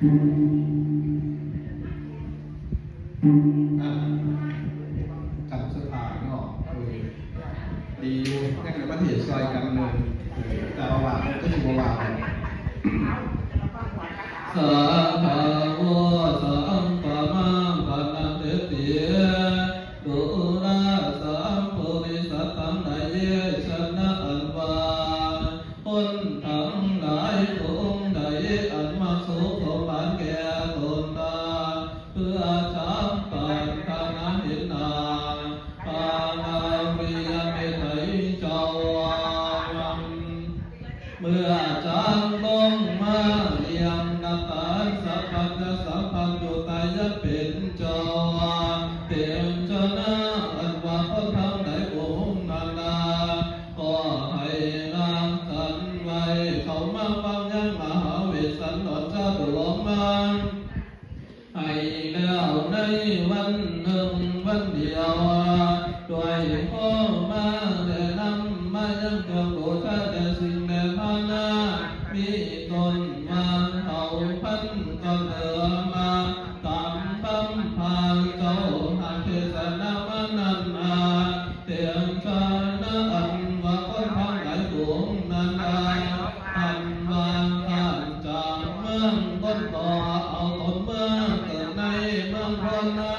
ອ່ະ ຈຳສະຖານເນາະ ເອີ ດີຢູ່ ຍັງໄດ້ມາເທດຊ່ອຍກັນເລີຍ ເອີ ເຈົ້າອາວາດກໍຊິບໍ່ວ່າກັນ. ສາທາໂວ ສະອັງຄະມັງ ປະນະເດຕິ ດູລະສະ ບໍລິສັດທັງຫຼາຍ ເຢ ຊະນະ ອັນວ່າ ຄົນທັງຫຼາຍຜູ້ໃດອັນມັກສຸກສົມບັນແກ່ຕົນ ເພື່ອຈະປາດຖະໜາເຫັນໜ້າພະອະລິຍະເມດໄຕເຈົ້າ ເມື່ອຈັກລົງມາລ້ຽງນ້ຳຕານສະພັນຍະສະພັນຢູ່ໃຕ້ຍັນເປັນເຈົ້າ ເປັນຊະນະ ອັນວ່າຄົນທັງຫຼາຍຜູ້ນັ້ນນາ ກໍໃຫ້ລາກັນໄວ້ ເຂົ້າມາຟັງຍັງມະຫາເວດສັນດອນຈະຫຼວງມາ ໃຫ້ແລ້ວໃນວັນໜຶ່ງວັນດຽວ ດ້ວຍຂໍມາແນະນຳມາຍັງເຄື່ອງບູຊາແດ່ສິ່ງແດ່ພານາ ມີຕົ້ນວ່າເຖົ້າພັນກໍເລີ່ມມາ ຕາມຄຳພາເຈົ້າຫາເທສະນາມານັ້ນນາ ເປັນຊະນະ ອັນວ່າຄົນທັງຫຼາຍຝູງນັ້ນນາ ອັນວ່າຂ້າມຈາກເມືອງຄົນກໍເອົາຕົນເມືອງເກີດໃນເມືອງຄົນນາ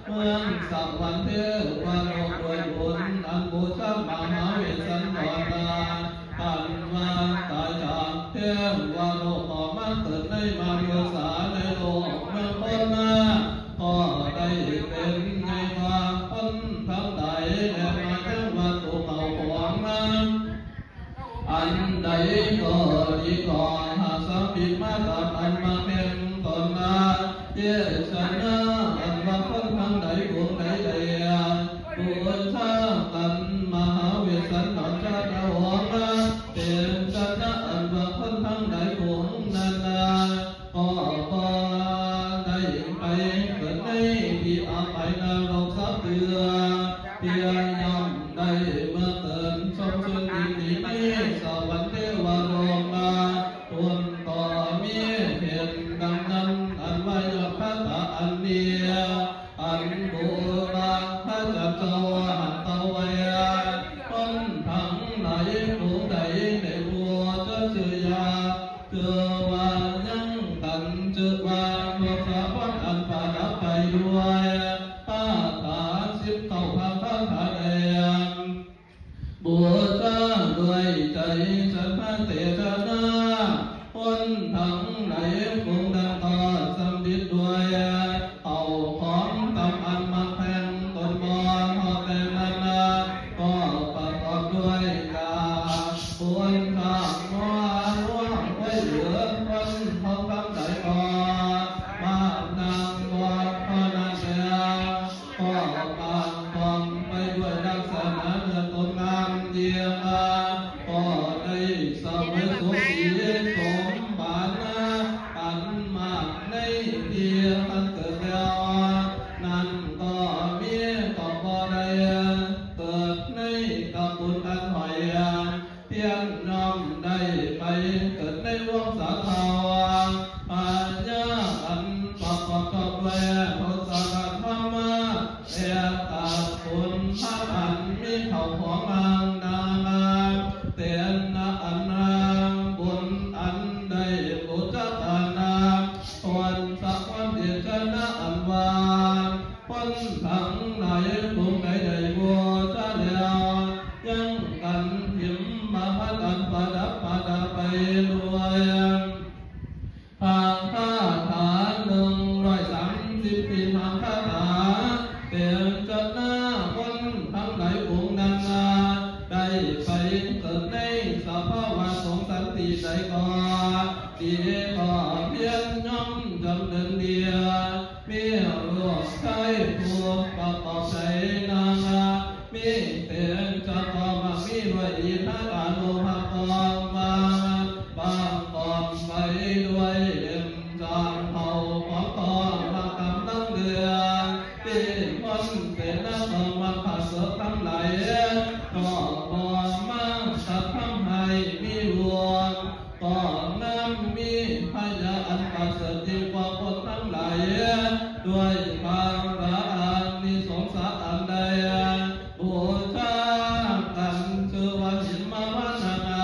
ເມືອງສະຫວັນເທວະໂລກ ດ້ວຍບຸນອັນບູຊາມະຫາເວດສັນດອນນາ ອັນວ່າຕາຍຈາກເທວະໂລກກໍມາເກີດໃນມະນຸດສາໃນໂລກເມືອງຄົນນາ ກໍໄດ້ເປັນໃຫຍ່ກວ່າຄົນທັງຫຼາຍ ແລະມາຍັງວັດຖຸເກົ່າຂອງນາ ອັນໃດກໍດີ ກໍຫາກສຳລິດມາຕາມອັນມັກແຫ່ງຕົນນາ ເຢ ຊະນະ ອັນວ່າຄົນທັງຫຼາຍຝູງໃດໄດ້ບູຊາກັນມະຫາເວດສັນດອນຊະນະ ອົງນາ ເປັນຊະນະ ອັນວ່າຄົນທັງຫຼາຍຝູງນັ້ນນາ ກໍບໍ່ໄດ້ໄປເກີດໃນທີ່ອັບປາຍນະລົກສັກເທື່ອ ພຽງຍ່ອມໄດ້ເມືອງເກີດຊົມຊື່ນອີກໃນສະຫວັນເທວະໂລກນາ ຄົນກໍມີເຫດດັ່ງນັ້ນ ອັນວ່າຍ້ອນຄາຖາອັນນີ້ ອັນບູລານພະຈັນເຈົ້າໃຫ້ກ່າວໄວ້ ຄົນທັງຫຼາຍຜູ້ໃດໄດ້ຮູ້ຈັກຊື່ຢ່າງ ຄືວ່າຍັງຕັ້ງຊື່ວ່າ ທົດສະພອນອັນປະດັບໄປດ້ວຍຄາຖາສິບເກົ້າພະຄາຖາແດ່ ບູຊາດ້ວຍໃຈສັດທາເດຊະນາ ຄົນທັງຫຼາຍຝູງນັ້ນກໍສຳລິດດ້ວຍ ເຂົ້າຂອງຕາມອັນມັກແຫ່ງຕົນບໍ່ເທົ່າແຕ່ນັ້ນນາ ກໍປະກອບດ້ວຍກາບຸນທາດງົວງົວຄວາຍເຫຼືອ ຄົນເຮົາທັງຫຼາຍກໍມານັ່ງບໍ່ເທົ່ານັ້ນແລະ ກໍປະກອບໄປດ້ວຍລັກສະນະເນື້ອຕົນງາມເຢ້ຍມ ກໍໄດ້ສະເຫວີຍສຸກສີສົມບັນ ອັນມາກໃນທີ່ອັນເກີດແລ້ວ ນັ້ນກໍມີກໍບໍ່ໄດ້ເກີດໃນຕະກູນອັນຫອຍ ພຽງຍ່ອມໄດ້ໄປເກີດໃນວົງສາເຖົ້າພະຍາ ອັນປະກອບດ້ວຍໂທສະລະທຳມະ ແລະຕະກຸນພະອັນມີເຖົ້າຂອງນາງນາມາ ເປັນນາອັນນາບຸນອັນໄດ້ຮູ້ຈັກອານາ ຄວນສະຄວນເດຊະນາອັນວ່າ ຄົນທັງຫຼາຍຜູ້ໃດໄດ້ບູຊາແລ້ວ ຍັງກັນຫິມມະພັນອັນປະດັບປະດາໄປດ້ວຍ ພະຄາຖາໜຶ່ງຮ້ອຍສາມສິບສີ່ພະຄາຖາ ເປັນຊະນະ ຄົນທັງຫຼາຍຝູງນັ້ນນາ ໄດ້ໄປເກີດໃນສະພາວະສົງສານທີ່ໃດກໍດີ ກໍພຽງຍ່ອມຈຳເນີນເດ ມີລູກຊາຍຜູ້ປະກອບໃຈນາງ ມີເຕຈະກໍມັກມີດ້ວຍອີທະອານຸພາບກອງມາ ປະກອບໄປດ້ວຍເຫຼັ້ມຈານເຂົາຂອງກອງມາກຳລັງເດືອ ທີ່ຄົນເສນາກອງມາຂາເສີບທັງຫຼາຍ ກໍບໍ່ມາສັດທຳໃຫ້ມີລວມ ກໍງາມມີພະຍາອັນ ປະເສີດຍິ່ງກວ່າຄົນທັງຫຼາຍ ດ້ວຍພາລະອານິສົງສາອັນໃດ ບູຊາກັນຊື່ວ່າຫິມມະວານາ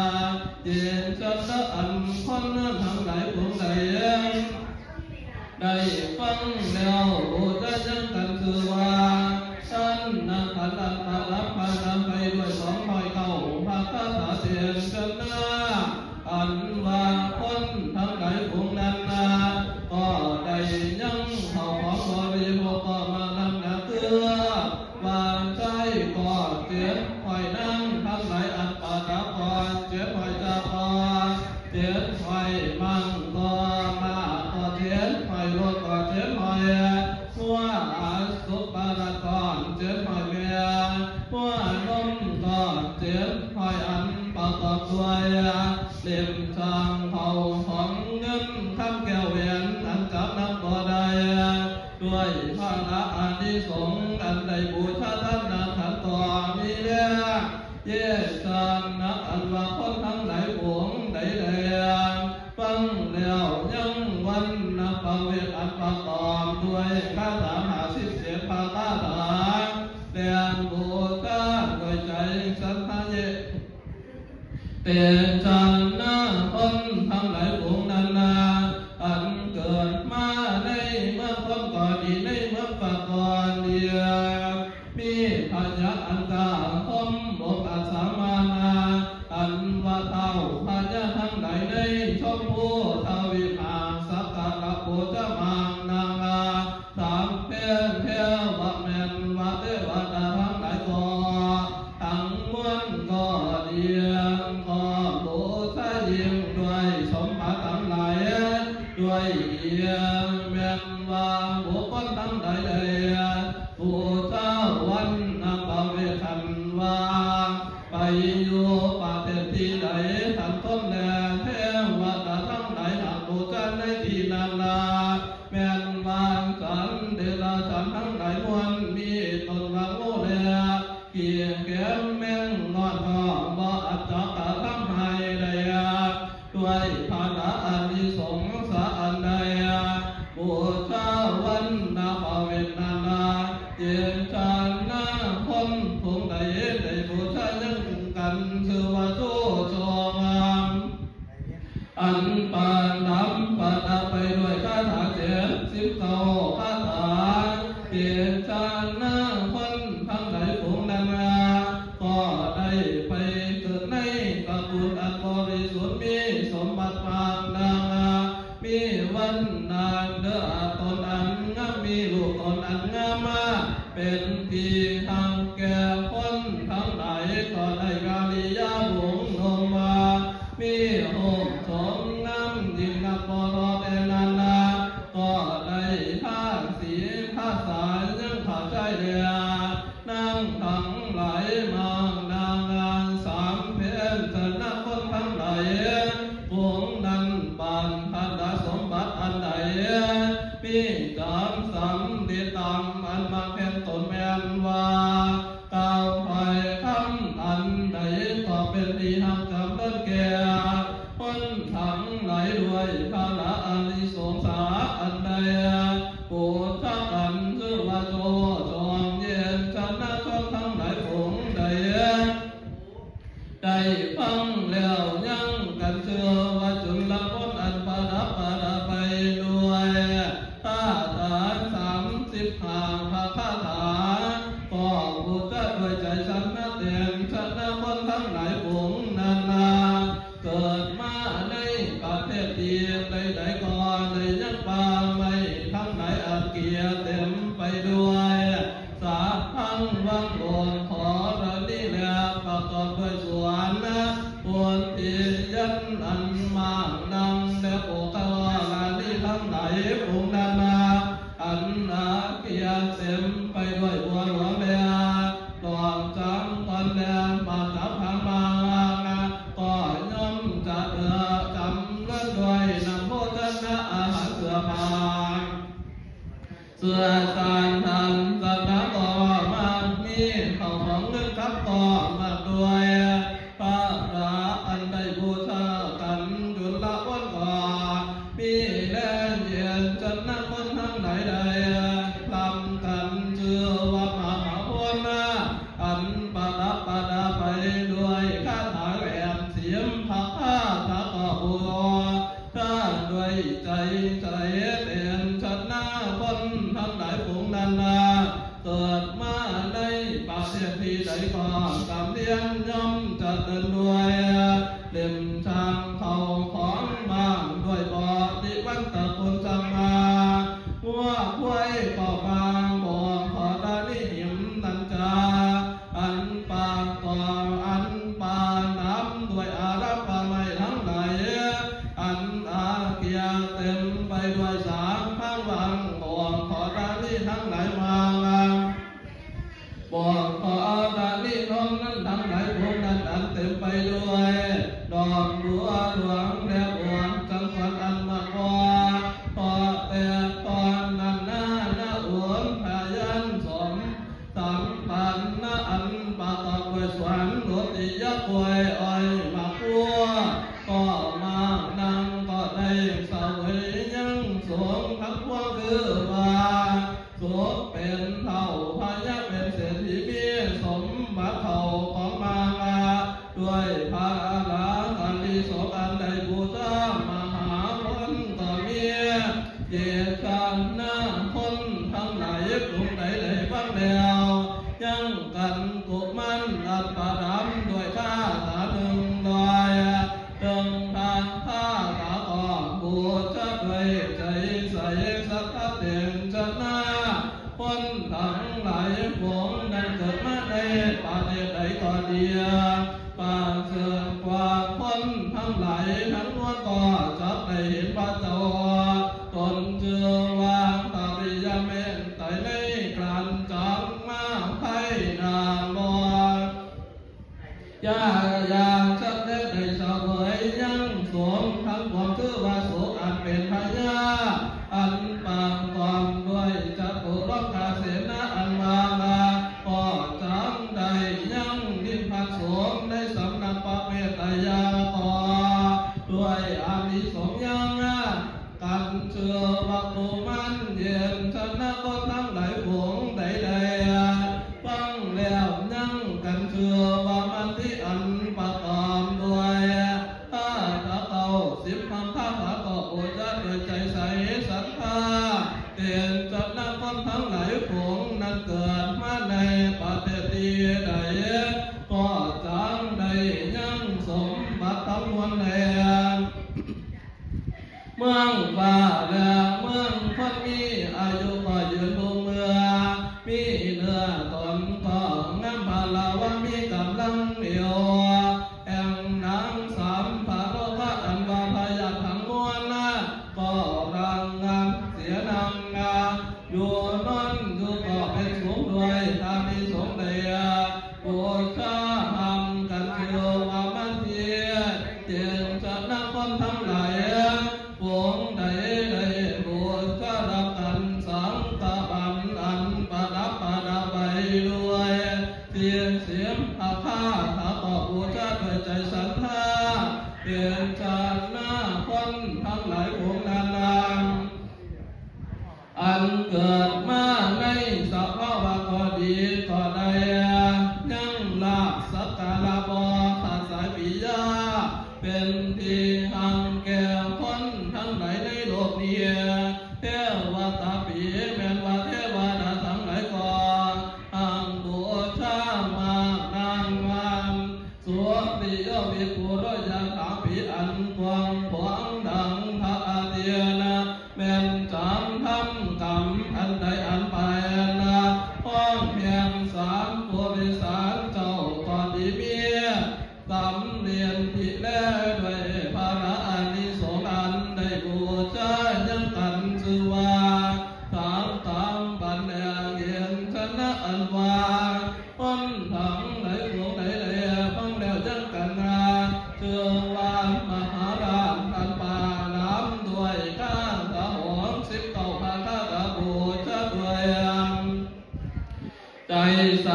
ເຈນສັນລະອັນຄົນທັງຫຼາຍຜູ້ໃດ ໄດ້ຟັງແລ້ວ ໂອຈະຍັງກັນຊື່ວ່າ ສັນນະຂັນອັນປະດັບປະດາໄປດ້ວຍສອງຮ້ອຍເກົ້າພະຄາຖາເຈນຊະນະ ອັນວ່າຄົນທັງຫຼາຍຝູງນັ້ນນະ ກໍໄດ້ຍັງເຂົ້າຂອງບໍລິໂພກກໍມານຳໜ້າເກືອ ວ່າຊາຍກໍເຈັດຮ້ອຍນາງ ທັງຫຼາຍອັນປະດັບກໍເຈັດຮ້ອຍຈາກກໍ ເຈັດຮ້ອຍມັງກໍມາກໍເຈັດຮ້ອຍລົດກໍເຈັດຮ້ອຍຫົວ ອະສົບປະລາດກໍເຈັດຮ້ອຍແມ່ ຫົວນົມກໍເຈັດຮ້ອຍອັນປະກອບດ້ວຍ ເຫຼັ້ມຊ່າງເຂົ້າຂອງເງິນຄຳແກ້ວແຫວນອັນຈຳນັບບໍ່ໄດ້ ດ້ວຍພາລະອານິສົງອັນໄດ້ບູຊາທານນະຂັນກໍມີແລ ເຢຊານະ ອັນວ່າຄົນທັງຫຼາຍຝູງໃດແລ ຟັງແລ້ວຍັງວັນນະປະເວດອັນປະກອບດ້ວຍຄາຖາຫ້າສິບເຈັດພະຄາຖາ ແດ່ນບູຊາດ້ວຍໃຈສັດທາເຢ ເຕຊານະ ຄົນທັງຫຼາຍຝູງນັ້ນນະ ອັນເກີດມາໃນເມືອງຄົນກໍດີ ໃນເມືອງຟ້າກໍດີ ມີພະຍາອັນກາຄົມອົງອາດສາມານາ ອັນວ່າທ້າວພະຍາທັງຫຼາຍໃນຊົມພູທະວີບ ຫາກສັກກາລະບູຊາມານາງາ ສາມເພນເທວະແມ່ນວ່າເທວະດາທັງຫຼາຍກໍ ທັງມວນກໍດີ ກໍບູຊາຍິ່ງດ້ວຍສົມບັດທັງຫຼາຍ ດ້ວຍອີງແມ່ນວ່າບຸກຄົນທັງຫຼາຍໃດ ຜູ້ເຈົ້າວັນນະປະເວດ ຄັນວ່າໄປຢູ່ປະເທດທີ່ໃດ ທັງຄົນແລະເທວະດາທັງຫຼາຍຫາກບູຊາໃນທີ່ນັ້ນລະ ແມ່ນວ່າສັນເດລະສານທັງຫຼາຍມວນ ມີຕົນວ່າງູແລ ຂີ້ເຂັມແມງງອດກໍບໍ່ອາດຈະກະທຳໃຫ້ໄດ້ ດ້ວຍພາລະອານິສົງສາອັນໃດ ບູຊາວັນນະປະເວດນັ້ນນະ ເຈນຊານະ ຄົນຜູ້ໃດໄດ້ບູຊາຍັງກັນ ຊື່ວ່າຊູຊົງງາມ ອັນປະດັບປະດາໄປດ້ວຍຄາຖາເຈັດສິບເກົ້າຄາຖາ ເຈນຊານະ ຄົນທັງຫຼາຍຝູງນັ້ນນະ ກໍໄດ້ໄປເກີດໃນຕະກູນອັນບໍລິສຸດ ມີສົມບັດປານນາງາ ມີວັນນາເຫຼືອຕົນອັນງາມ ມີລູກຕົນອັນງາມມາ ເປັນທີ່ຮັກແກ່ຄົນທັງຫຼາຍ ກໍໄດ້ກາລິຍາວົງນົມມາ ມີຮູບສົມງາມຍິ່ງນັກບໍ່ລໍແຕ່ນັ້ນນະ ກໍໄດ້ທາສີທາສາຍັງຂ້າຊາຍແລ ນາງທັງຫຼາຍມານາງາ ສາມເພນຊະນະຄົນທັງຫຼາຍ ຝູງນັ້ນປານຖະນາສົມບັດອັນໃດ ມີຈາມສຳລິດຕາມອັນມາກແຫ່ງຕົນ ແມ່ນວ່າ ກ່າວຖ້ອຍຄຳອັນໃດ ກໍເປັນທີ່ຮັກຈຳເລີນແກ່ຄົນທັງຫຼາຍ ດ້ວຍພາລະອານິສົງສາອັນໃດ ປູຊາກັນຊື່ວ່າໂຊຊ່ອງເຢັນຊະນະຊົນທັງຫຼາຍ ອົງໃດ ໄດ້ຟັງແລ້ວຍັງກັນເຊື່ອວ່າຈຸນລະພົນອັນປະດັບປະດາໄປດ້ວຍຄາຖາສາມສິບຫ້າພະຄາຖາ ກໍປູຊາດ້ວຍໃຈສັດທາເຕັມຊະນະຄົນທັງຫຼາຍຝູງນັ້ນນາ ເກີດມາໃນປະເທດທີ່ໃດໆກໍໄດ້ຍັງປ່າໄມ້ທັງຫຼາຍອັນກຽເຕັມໄປດ້ວຍ ສະພັງວັງໂອນທໍລະນີ ແລະປະກອບດ້ວຍສວນ ໂພທິຍັນອັນໝາກນັງ ແລະໂອຄາວາລານີທັງຫຼາຍອົງນານາ ອັນອາກຽເຕັມໄປດ້ວຍບົວຫຼວງ ແລະດອກຈາມຄວັນ ແລະບາດຕາຜາມາ ກໍຍ່ອມຈະເຫຼືອຈຳເລີນດ້ວຍນ້ຳໂພຊະນະອາຫານເສື້ອຜ້າ ເສື້ອສານທັນສະນະກໍມາກ ມີເຂົ້າຂອງເງິນຄຳກໍມາກດ້ວຍ ພາລະອັນໄດ້ບູຊາກັນຈຸນລະວົນກໍມີແລ ນະຄົນທັງຫຼາຍໄດ້ລຳກັນຊື່ວ່າມະຫາໂພນນະ ອັນປະດັບປະດາໄປດ້ວຍຄາຖາແຫຼມສິບ ພະຄາຖາກໍບູຊາດ້ວຍໃຈໃສ ເປັນຊະນະຄົນທັງຫຼາຍຝູງນັ້ນນະ ເກີດມາໃນປະເທດທີ່ໃດກໍສຳລຽນຍ່ອມຈະເລີນດ້ວຍ ເຫຼັ້ມຊ່າງເຂົ້າຂອງບ້ານດ້ວຍບໍລິວານຕະກຸນສັມມາ ງົວຄວາຍກໍບາງ ບໍ່ຂໍດານິຫິມນັນຈາ ອັນປາກອງອັນປານາມດ້ວຍອາລາມປ່າໄມ້ທັງຫຼາຍ ອັນອາເກຍເຕັມໄປດ້ວຍສາງທາງວັງ ບໍ່ຂໍດານິທັງຫຼາຍມາ ບໍ່ຂໍດານິນ້ອງນັ້ນທັງຫຼາຍພວກນັ້ນ ອັນເຕັມໄປດ້ວຍດອກບົວຫຼວງແລະບົວສັງຂອນອັນມາກວ່າ ເພາະແຕ່ຕອນນັ້ນນານະ ອຸນພະຍານສົມ ສຳພັນນະ ອັນປະກອບດ້ວຍສວນໂລຕິຍະ ກ້ວຍອ້ອຍໝາກບົວ ກໍມານັ່ງກໍໄດ້ສະເຫວີຍຍັງສົງທັງພວງ ຄືວ່າສົງເປັນເຖົ້າພະຍາເປັນເສດຖີ ມີສົມບັດເຂົ້າຂອງມາງາ ດ້ວຍພະລາອານິສົງ ອັນໄດ້ບູຊາມະຫາໂພນກໍມີ ເຈຕະນາຄົນທັງຫຼາຍ ຜູ້ໃດໄດ້ຟັງແລ້ວ ຍັງກັນກຸມັນອັນປະດັບດ້ວຍຄາຖາໜຶ່ງຮ້ອຍ ເຖິງທາງຄາຖາກໍບູຊາດ້ວຍໃຈໃສ ສັດທາເປັນຊະນະ ຄົນທັງຫຼາຍພວກນັ້ນເກີດມາໃນປະເທດໃດກໍດີ ປາເສີດກວ່າຄົນທັງຫຼາຍທັງມວນກໍຈັກໄດ້ເຫັນພະເຈົ້າ ຕົນຊື່ວ່າພະລິຍະແມ່ນຕາຍໃນການຈັກມາພາຍໜ້າບໍ່ ຢ່າ ຢ່າສັກແລໃດສະເຫວີຍຍັງສົງທັງປວງ ຄືວ່າສົງອັນເປັນພະຍາ ອັນປະກອບດ້ວຍຈະຕຸລົງຄາເສນາ ອັນວ່າລາ ກໍຈັກໄດ້ຍັງນິບພານສົງໃນສຳນັກປະເພດໃດຢ່າງກໍ ດ້ວຍອານິສົງຍັງ ກັນຊື່ວ່າກຸມັນເຢັນຊະນະຄົນທັງຫຼາຍຝູງໃດໆ ຟັງແລ້ວຍັງກັນຊື່ວ່າມັນຕິອັນປະກອບດ້ວຍຄາຖາເກົ້າສິບຄຳ ຄາຖາກໍບູຊາດ້ວຍໃຈໃສສັດທາ ເປັນຊະນະຄົນທັງຫຼາຍຝູງນັ້ນເກີດມາໃນປະເທດທີ່ໃດ ກໍຈັກໄດ້ຍັງສົມບັດທັງມວນແລ ເມືອງຟ້າແລະເມືອງຄົນມີອາຍຸກໍຍືນທຸກເມື່ອ ມີເນື້ອຕົນກໍງາມພະລາວາ ມີກຳລັງເອວແຫ່ງນາງສາມພະໂລກະ ອັນວ່າພະຍາດທັງມວນນະ ກໍລະງັບເສຍນາງງາມ ຢູ່ນອນຢູ່ກໍເປັນສຸກດ້ວຍອານິສົງໃດ ບູຊາຮ່ຳກັນຊື່ວ່າມັນທີ ເຈັນຊະນະຄົນທັງຫຼາຍ ພວກໃດໄດ້ບູຊາຮັບກັນສັງຄະບັນອັນປະດັບປະດາໄປດ້ວຍ ສິບສິບພະຄາຖາກໍບູຊາດ້ວຍໃຈສັດທາ ເປັນຊະນະຄົນທັງຫຼາຍພວກນັ້ນນາງ ອັນເກີດມາໃນສະພາວະກໍດີກໍໄດ້ ຍັງລາບສັກກາລະບໍ່ຂາດສາຍປິຍາ ເປັນທີ່ຮັກແກ່ຄົນທັງຫຼາຍໃນໂລກນີ້ ເທວະຕາປີແມ່ນວ່າເທວະດາທັງຫຼາຍກໍຮັກບູຊາມາກນາງງາມ ສຸລິໂຍວິປຸໂລຍະຖາ ຜີອັນກວ້າງຂວາງດັ່ງພະອາທິດ ແມ່ນຈັກທຳກຳອັນໃດອັນໄປນະ ພ້ອມແຫ່ງສາມຜູ້ໂດຍສານເຈົ້າກໍດີມີ ສຳເລັດທີ່ແລດ້ວຍພະລາອານິສົງອັນໄດ້ບູຊາຍັງກັນຊື່ວ່າ ສາມຕາມປັນແດງເຫັນຊະນະອັນວ່າ ຄົນທັງຫຼາຍພວກໃດແລຟັງແລ້ວຍັງກັນນາ ເຊື່ອວ່າມະຫາລາດອັນປານາມດ້ວຍຄາຖາຫົກສິບເກົ້າພະຄາຖາບູຊາດ້ວຍ ໃຈໃສ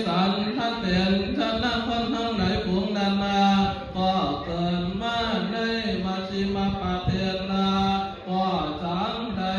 ສັນທັນເປັນຊະນະຄົນທັງຫຼາຍຝູງນັ້ນນາ ກໍເກີດມາໃນມັດຊິມະປະເທດນາ ກໍຈັກໄດ້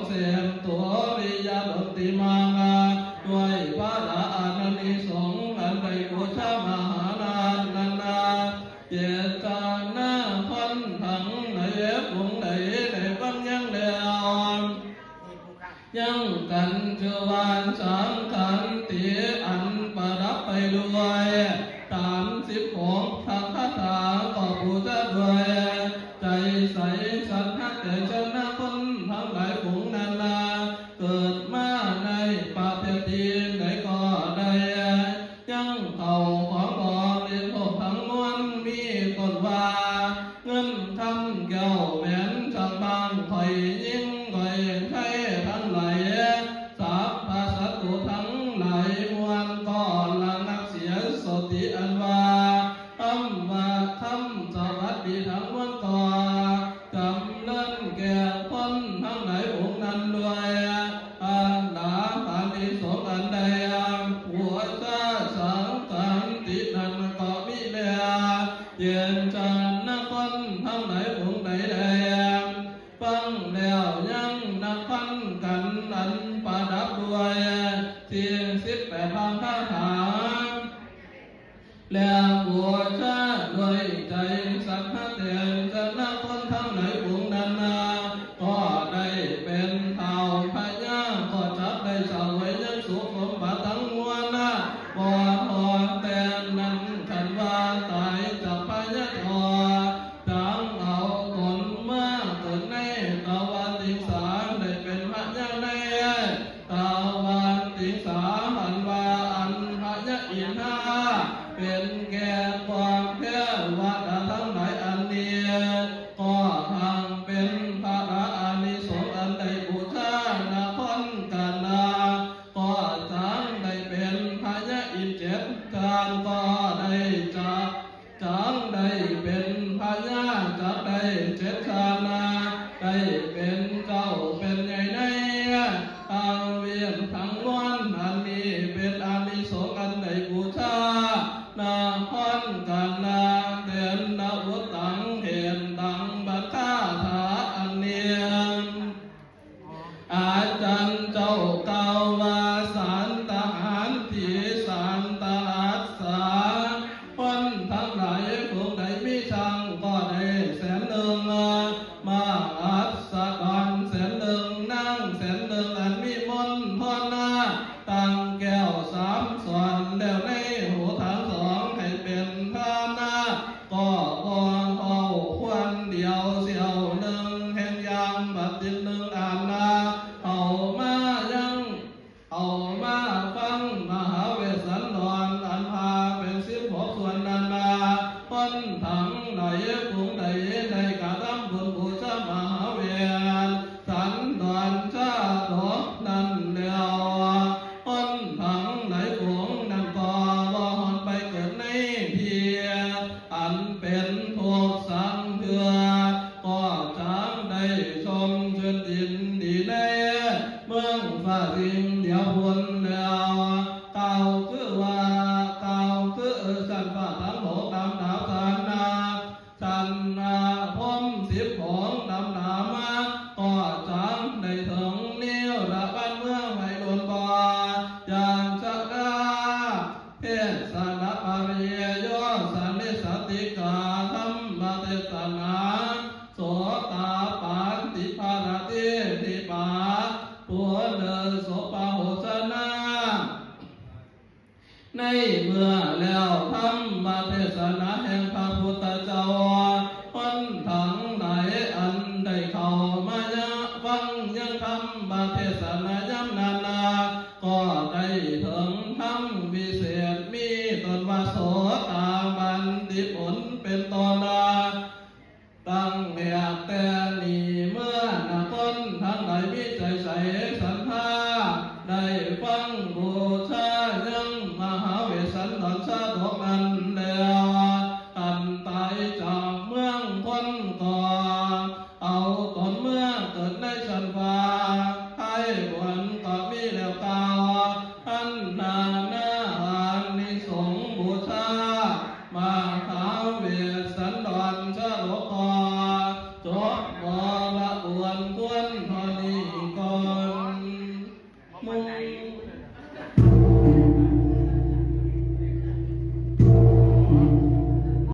ເສນໂຕລິຍະດົນຕິມາງາ ດ້ວຍພະລາອານານິສົງ ອັນໄດ້ບູຊາມະຫານາດນັ້ນນາ ເຈຕະນາຄົນທັງຫຼາຍ ຜູ້ໃດໄດ້ຟັງຍັງແລ້ວ ຍັງກັນຊື່ວ່າສັງຂັນຕິ ອັນປະດັບໄປດ້ວຍສາມສິບຫົກທັງຄາຖາ ກໍບູຊາດ້ວຍໃຈໃສສັດທະ ແຕ່ຊະນະຄົນທັງຫຼາຍຝູງນັ້ນນາ ເກີດມາໃນປະເທດທີ່ໃດກໍໄດ້ ຍັງເຂົ້າຂອງບໍລິໂພກທັງມວນ ມີຕົ້ນວ່າ ເງິນຄຳແກ້ວແຫວນ ຊ່າງບ້ານຂ້ອຍຍິງຂ້ອຍໄທທັງຫຼາຍ ສັບພະສັດຕູທັງຫຼາຍມວນ ກໍລະງັບເສຍໂສຕິອັນວ່າ ຄຳວ່າຄຳສະຫວັດດີທັງມວນກໍຈຳເລີນແກ່ຄົນທັງຫຼາຍອົງນັ້ນດ້ວຍ ອາລາອານິສົງອັນໃດ ປູຊາສັງຂັນຕິນັ້ນກໍມີແລ ເຈນຈານະຄົນທັງຫຼາຍອົງໃດແລ ຟັງແລ້ວຍັງນັບພັນກັນ ອັນປະດັບດ້ວຍສິ່ງສິບແປດພັນຄາຖາ ແລະ ບູຊາດ້ວຍໃຈສັດທະ ແຕ່ຊະນະຄົນທັງຫຼາຍຝູງນັ້ນນາ ກໍໄດ້ເປັນທ້າວພະຍາ ກໍຈັກໄດ້ສະຫວຍຍັງສຸກສົມບັດທັງມວນນາ ບໍ່ພໍແຕ່ນັ້ນ ຄັນວ່າຕາຍຈາກພະຍາເຖົ້າ ຈັ່ງເອົາຕົນມາເກີດໃນຕະວັນຕິງສາ ໄດ້ເປັນພະຍາໃນ ຕາວານຕິງສາ ອັນວ່າອັນພະຍາອິນທາ ເປັນແກ່ພວກເທວະດາທັງຫຼາຍອັນນີ້ ກໍຮັ່ງເປັນພະລາອານິສົງ ອັນໄດ້ບູຊານະຄອນກັນນາ ກໍຈັ່ງໄດ້ເປັນພະຍາອິນເຈັດຊາດ ກໍໄດ້ຈາກ ຈັ່ງໄດ້ເປັນພະຍາຈັກໄດ້ເຈັດຊາດນາ ໄດ້ເປັນເຈົ້າເປັນໃຫຍ່ໃນທັງວຽນທັງມວນ ອັນນີ້ເປັນອານິສົງ ອັນໄດ້ບູຊານະຄອນກັນນາ ເຕັນນະວຸດຕັງ ເຫັນດັ່ງບັນຄາຖາອັນນີ້ ອາຈານເຈົ້າກ່າວວ່າ ສັນຕະຫານທີສັນຕະຫັດສາ ຄົນທັງຫຼາຍຜູ້ໃດມີຊ້າງກໍໄດ້ແສນໜຶ່ງ ມະຫັດສະດອນແສນໜຶ່ງ ນາງແສນໜຶ່ງ ອັນມີມົນພອນນາ ຕັ້ງແກ້ວສາມສ່ວນ ແລ້ວໃນຫູທັງສອງໃຫ້ເປັນທານາ ກໍບໍ່ເທົ່າຄວນດຽວສ່ຽວໜຶ່ງ ແຫ່ງຢ່າງບັດຕິດໜຶ່ງອານາ ເຂົ້າມາຍັງ ເຂົ້າມາຟັງມະຫາເວດສັນດອນ ອັນພາເປັນສິບຫົກສ່ວນນັ້ນນາ ຄົນທັງຫຼາຍຜູ້ໃດໄດ້ກະທຳບຸນບູຊາມະຫາເວດ ສັນດອນຊາດົກນັ້ນແລ້ວ ຄົນທັງຫຼາຍຝູງນັ້ນກໍບໍ່ຮອດໄປເກີດໃນທີ່ອັນເປັນທຸກສັງເທື່ອ ກໍຈັ່ງໄດ້ຊົມຊື່ນຍິນດີໃນເມືອງຟ້າສິ່ງດຽວພຸ້ນແລ້ວ ກ່າວຄືວ່າ ກ່າວຄືຊັ້ນຟ້າທັງຫົກດຳດາວສັນນາ ຊັ້ນນາພົມສິບຫົກດຳດາມາ ກໍຈັ່ງໄດ້ເຖິງນິລະວັນເມືອງໄພລຸນບໍ່ ຢ່າງຊະລາ ເທສະນະປະລິໂຍສະນິສະຕິກາ ທຳມະເທສະນາ ໂສຕາປານຕິພະລະຕິທິປາ ປຸເລໂສປະໂຫຊະນາ ໃນເມື່ອແລ້ວທຳມະເທສະນາແຫ່ງພະພຸດທະເຈົ້າ ຄົນທັງຫຼາຍອັນໄດ້ເຂົ້າມາຍັງຟັງຍັງທຳມະເທສະນາຍາມນັ້ນນາ ກໍໄດ້ເຖິງທຳວິເສດ ມີຕົ້ນວ່າໂສຕາບັນຕິຜົນເປັນຕົ້ນນາ ຕັ້ງແຕ່ນີ້ເມື່ອນະ ຄົນທັງຫຼາຍມີໃຈໃສສັດທາ ໄດ້ຟັງບູຊາຍັງມະຫາເວດສັນດອນຊາດົກນັ້ນແລ້ວ ຄັນຕາຍຈາກເມືອງຄົນກໍເອົາຕົນເມືອເກີດໃນຊັ້ນຟ້າ